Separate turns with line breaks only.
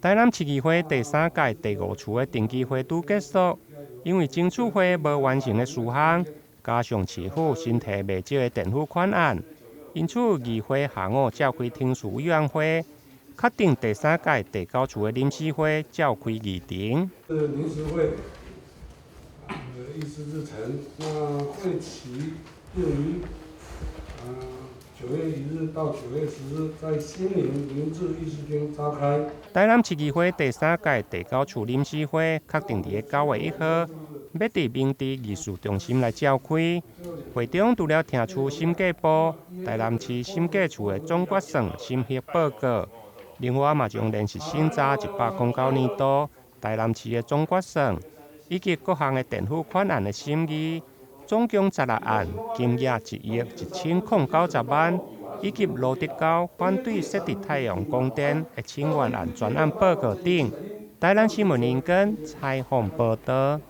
台南市議會第三屆第五次的定期會拄結束，因為爭取會無完成的事項，加上市府新提袂少的墊付款案，因此議會下午召開程序委員會，確定第三屆第九次的臨時會召開議程。
臨時會議事日程，那會期定於9月1日到9月10日，在新營明治議事廳召開。
台南市議會第三屆第九次臨時會確定佇咧9月1號，欲佇明治藝術中心來召開。會中除了聽取審計部、台南市審計處的總決算審核報告，另外嘛將連續審查109年度台南市的總決算，以及各項的墊付款案的審議。總共16案，金額1億1090萬，以及蘆竹溝反對設置太陽光電的請願案專案報告等。台南新聞林根採訪報導。